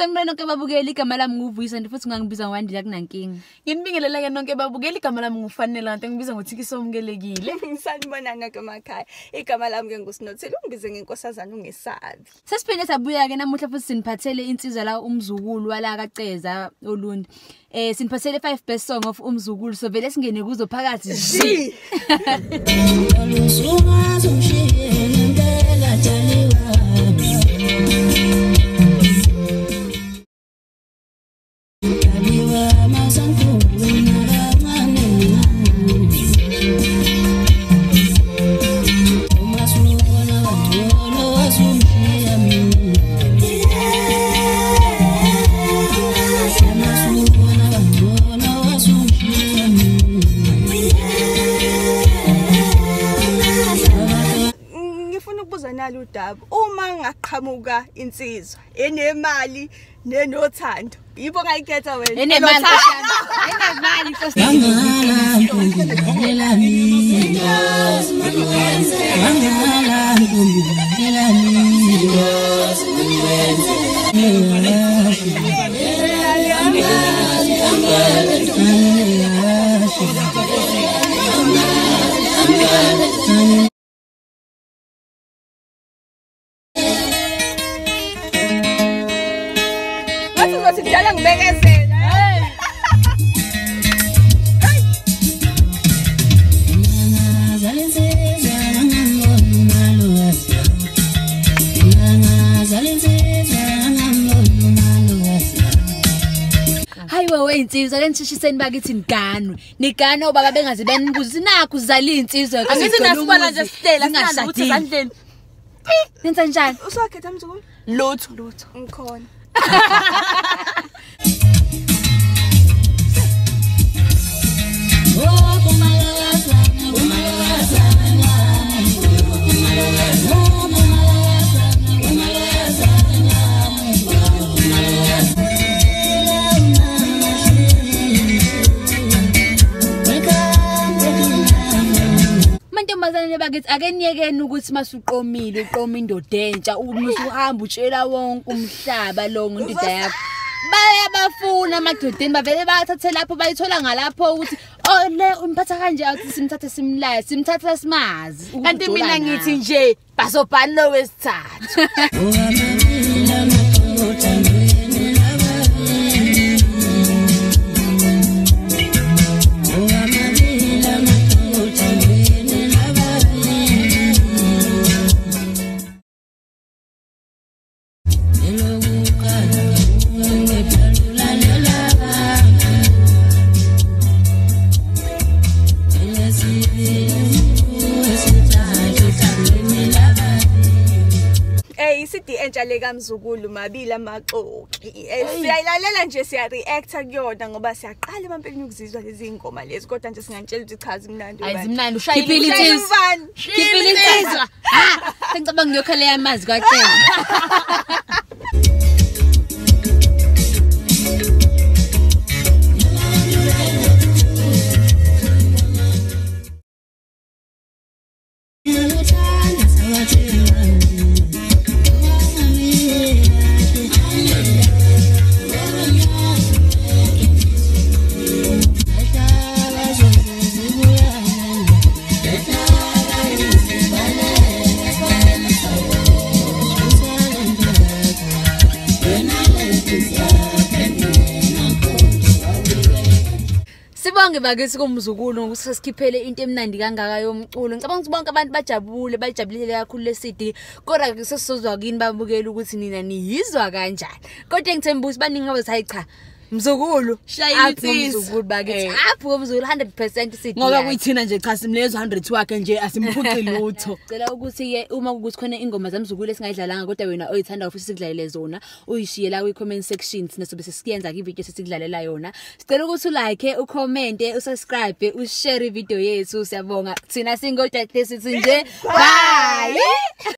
Sanibona nonke babukeli, igama lami nguVuyisa futhi ungangibiza ngoWandile akunankinga. Nginibingelele ke nonke babukeli, igama lami nguFanele kanti ngibiza ngokuthi Somukelekile. Sanibona nonke emakhaya. Igama lami ke nguSinothile, ungibize ngenkosazana ungesabi. Sesiphinde sabuya ke namuhla futhi siniphathele insizwa la uMzukulu wala kaCeza Olundi. Siniphathele 5 best song of uMzukulu, so vele singene kuzo phakathi nje. Udaba uma ngaqhamuka insizwa enemali nenothando, yibo ngayikhetha wena. Enemali, enemali. Kudala ngibekezela. Hayi wewe insizwa lentshishiseni bakithi niganwe. Niganwe obaba bengaze benibuza nakho uzala insizwa. Angithi nasibona nje sitela sinalo ukuthi ezandleni. Nenza njani? Usakhetha mzukulu? Lutho. Lutho. Ngikhona. Mantombazane bakithi ake niyekeni ukuthi masuqomile uqoma indoda entsha usuhamba utshela wonke umhlaba lo ngendoda yakho. Bayabafuna amadodeni bavele bathathe lapho bayithola ngalapho ukuthi oh le umphatha kanje awuthi simthathe simlaye simthathe simazi. Kanti mina ngithi nje basobhani lo wesithathu. I-CD entsha le kaMzukulu mabili amaxoki. Siyayilalela nje siya reacta kuyona ngoba siyaqala emampeleni ukuzizwa lezi ingoma lezi, kodwa nje singantshela ukuthi cha zimnandi. Ayizimnandi ushayile umfana. Khiphile insizwa. Ha, sengicabanga ngiyokhala yamanzi kwaCeza. Sibonge bakithi kuMzukulu ngokuthi sesikhiphele into emnandi kangaka yomculo. Ngicabanga ukuthi bonke abantu bajabule, bayijabulile kakhulu le CD. Kodwa ke sesizozwa kini babukela ukuthi nina niyizwa kanjani. Kodwa ngithemba ukuthi baningi abathi hayi cha Mzukulu shayile insizwa. Mzukulu bakithi apho Mzukulu 100% CD. Ngoba kuyithina nje cha simlezwa 100 wakhe nje asimphuci lutho. Cela ukuthi ke uma kukuthi khona ingoma zaMzukulu esingayidlalanga kodwa wena oyithanda ufisa sikudlalele zona uyishiye la kwi comment section thina sobe sesiyenza ke video sesikudlalela yona. Sicela ukuthi ulike, ucommente, usubscribe, ushare ivideo yethu. Siyabonga. Thina singodade sithi nje bye.